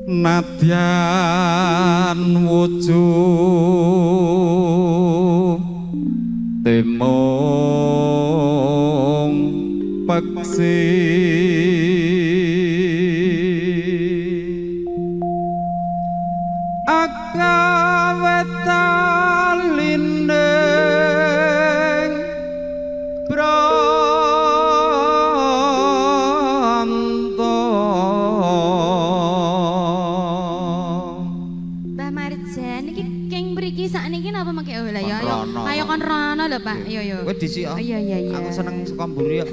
Nadyan wujud temung peksi akawetalining bronto. Mbah Marjan iki king mriki sakniki napa mengke oh lah ya ayo ayo kon rono lho Pak. Yo yo. Kowe dhisik. Iya iya iya. Aku seneng saka mburi kok.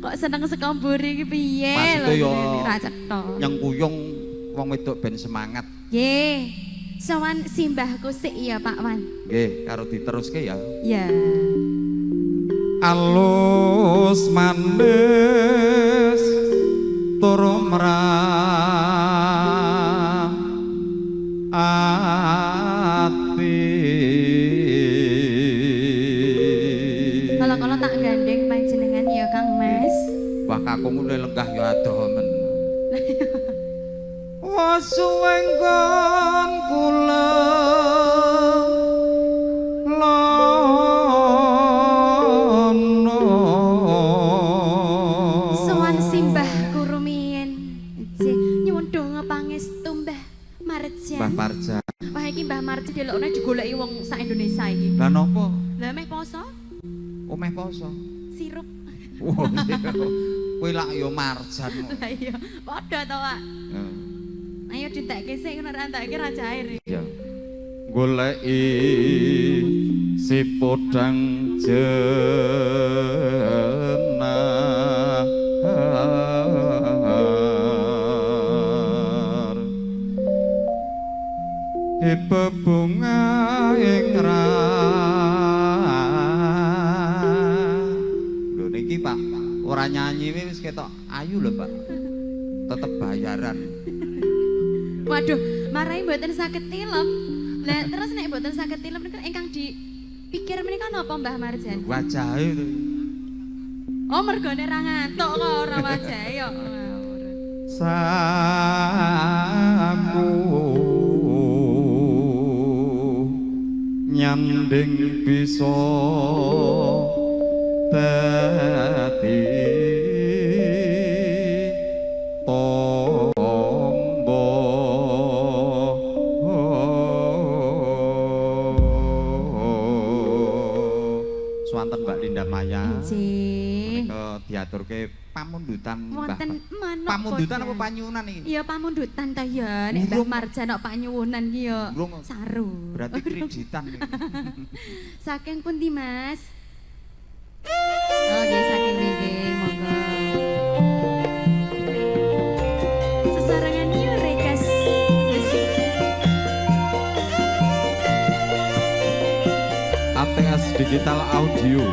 Kok seneng saka mburi iki piye lho? Ra cetha. Nyengkuyung wong wedok ben semangat. Nggih. Sowan simbahku sik ya Pak Wan. Nggih, karo diteruske ya. Iya. Alus manis tur ati. Kalau-kalau tak gandeng panjenengan ya Kang Mas. Wah kakung ngene lenggah ya adoh men. Wasuwenggon kula lono. Sowan simbahku rumiyin. Nyuwun donga pangestu Mbah Marjan. Mbah Marjan. Wah iki Mbah Marjan delokne digoleki wong sak Indonesia iki. Lah napa? Lah meh poso? Oh meh poso. Sirup. Wah iya. Kowe lak ya Marjan. Lah iya, padha to, Pak. Ayo dintekke sik ngono ra entekke ra cair. Iya. Goleki si podang jenar. Bebunga ing ra. Lho niki Pak, ora nyanyi wis ketok ayu lho Pak. Tetep bayaran. Waduh, marai mboten saged tilem. Lah terus nek mboten saged tilem niku ingkang dipikir menika napa Mbah Marjan? Wajahe to. Oh, mergone ra ngantuk kok ora wajahe kok. Saku nyanding bisa dadi tombo. Swanten Mbak Linda Maya. Nggih. Menika diaturke pamundutan Mbah. Wonten manuk. Pamundutan apa panyuwunan iki? Iya pamundutan ta ya. Nek Mbah Marjan kok panyuwunan ki ya saru. Berarti kreditan iki. Saking pundi Mas? Oh nggih saking mriki monggo. Sesarengan Yurekas Musik. ATS Digital Audio.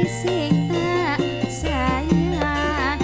Sing tak sayang.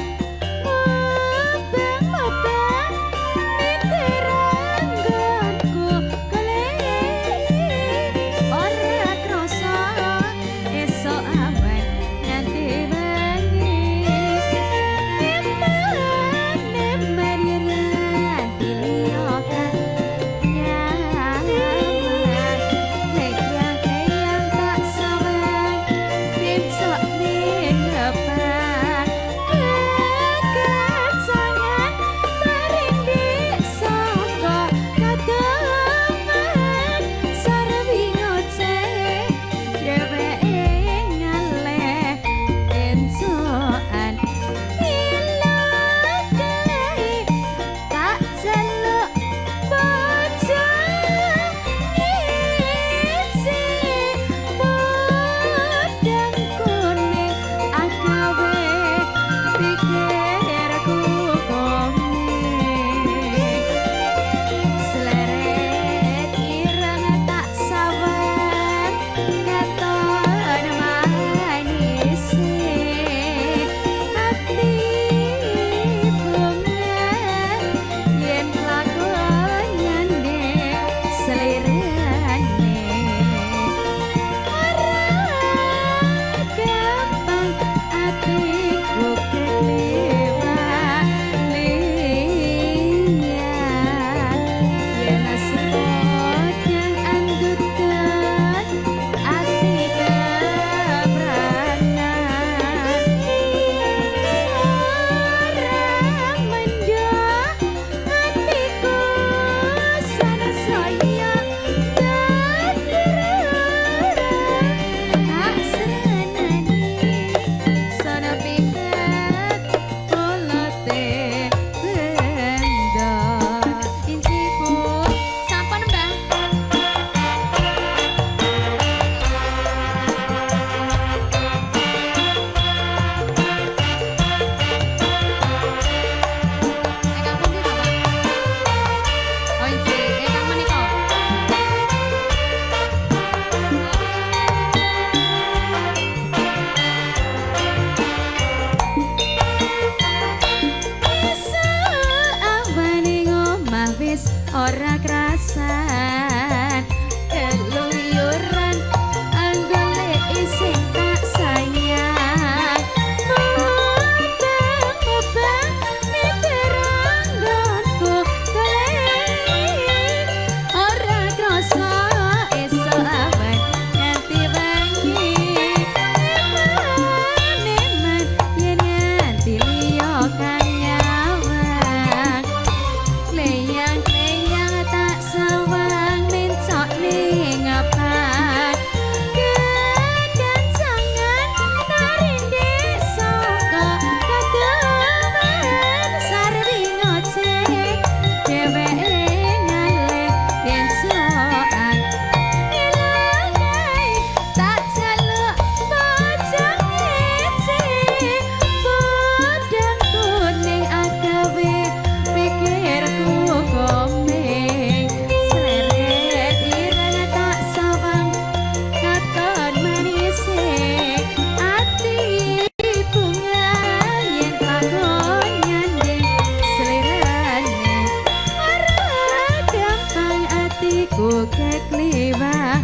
Kekliwa.